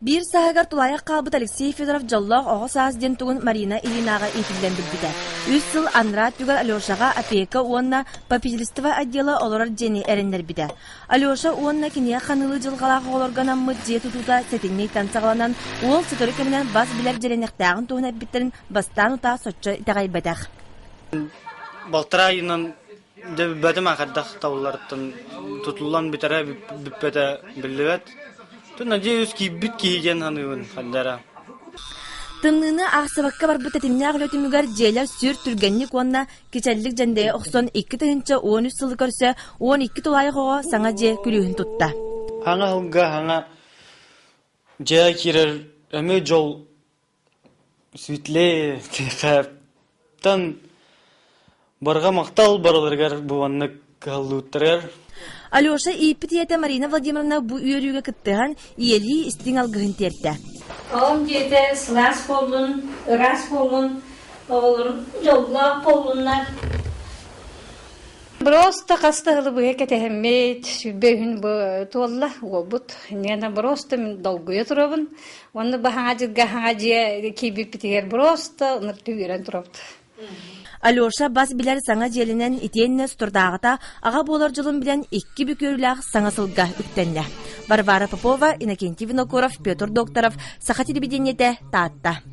Биир сааһыгар тулаайах хаалбыт Алексей Федоров дьоллоох оҕо саас диэн тугун Марина Ильинаҕа иитиллэн билбитэ. Үс сыл анараа өттүгэр Алешаҕа опека уонна попечительство отдела олорор дьиэни эрэннэрбитэ. Алеша уонна киниэхэ ханыылыы дьылҕалаах оҕолорго анаммыт дьиэ тутуута сэтинньи ыйтан саҕаланан, уол сотору кэминэн бас билэр дьиэлэниэхтээҕин туһунан эппиттэрин бастаан утаа соччо итэҕэйбэтэх. Балтараа ыйынан дьэ билбэтим хайдах табылларыттан тутуллан бүтэрэ бүппэтэ биллибэт. Надеюсь киирбит киһи диэн саныыбын ханна эрэ. Тымныыны аахсыбакка барбыт тэтимнээх үлэ түмүгэр дьиэлэр сүр түргэнник уонна кичэллик дьэндэйэ охсон 2013 сылы көрсө 12 тулаайах оҕо саҥа дьиэ күлүүһүн тутта. Хаҥа сылга хаҥа дьиэ киирэр эмиэ дьол светлее тан барҕа махтал барыларыгар бу маннык кыһаллыбыттарыгар. Алеша ииппит ийэтэ Марина Владимировна бу үөрүүгэ кыттыһан ийэлии истиҥ алгыһын тиэртэ. Оҕом дьиэтэ сылаас буоллун, ыраас буоллун, оҕолорум дьоллоох буоллуннар. Просто хаста сылы быһа кэтэһэммит, сүүрбэ үһүн бу туолла уолбут. Инньэ просто мин долгуйа турабын. Уонна бу хаҥа дьылга хаҥа дьиэ киирбиппитигэр просто ынырты үөрэн турабыт. Алеша бас билэр саҥа дьиэлэнэн итиэннэ соторутааҕыта аҕа буолар дьолун билэн икки бүкүөрүлээх саҥа сылга үктэннэ. Варвара Попова, Иннокентий Винокуров, Петр Докторов, Саха телевидениетэ, Таатта.